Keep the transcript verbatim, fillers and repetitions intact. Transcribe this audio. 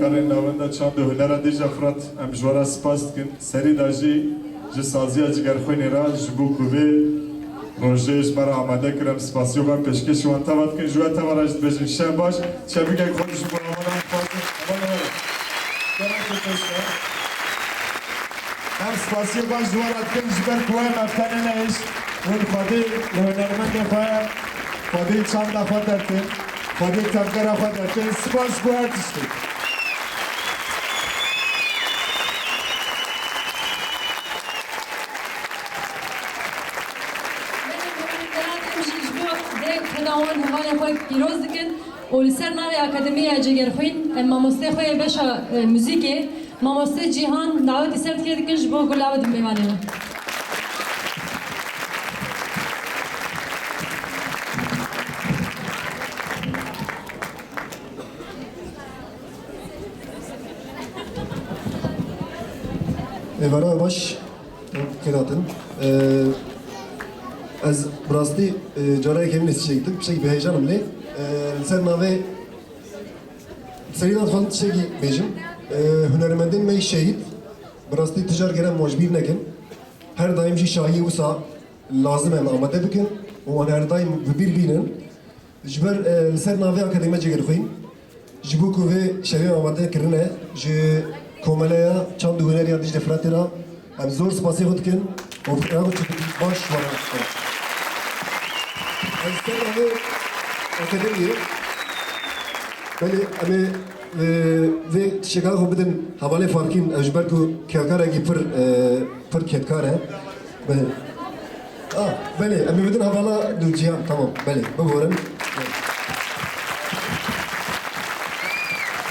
Navenda Çand û Hunera Dîcle Firat, em ji we re spas dikin. Serî de jî ji saziya Cigerxwînê re ji bo ku vê rojê ji me re amade kir, em spasiya xwe pêşkêşî wan teva dikin. Ji we teva re jî dibêjin şev baş, şevîkek xweş ji bo hevala em dixwazin. Hevala we re. Gerek pêşke. Em spasiya xwe ji we re dikin, ji ber ku em ev tenê nehişt, hûn xwedî li hunermendê xwe, xwedî çanda xwe dertin, xwedî tevgera xwe dertin. Spas ji bo her tiştî. Em jî ji bo vê keda wan hevalên xwe pîroz dikin û li ser navê Akademiya Cegerxwîn, em mamosteyê xwe yê beşa, e, muzîkê, mamoste Cîhan, dawetî ser tirê dikin ji bo ku lawê di mêvanê we. Êvara baş, kêratin. Ee, ez bi rastî, e, carayeke min çêktim, tiştekî bi heyecan im lê, e, li ser navê serî de dixwazim tiştekî bêjim. E, hunermendên me şehîd, bi rastî tu car gere wan ji bîr nekin. Her daim jî şahiyê wisa lazim em amade bikin û wan her daim bi bîr bînin. Ji ber, e, li ser navê Akademiya Cegerxwîn, ji bo ku vê şevê amade kirine, ji Komeleya Çand û Huneriya Dîcle Firatê re em zor spasê xwe dikin û fikrê xwe çi baş were. Em li ser navê Akademiyê, belê, em ê, e, vê tişeka xwe bidin hevalê Farkîn, ew ji ber ku kevkarekî pir, e, pir kedkar e. Belê. Ah, belê, em ê bidin hevala Nûrcihan, tamam, belê, biborin.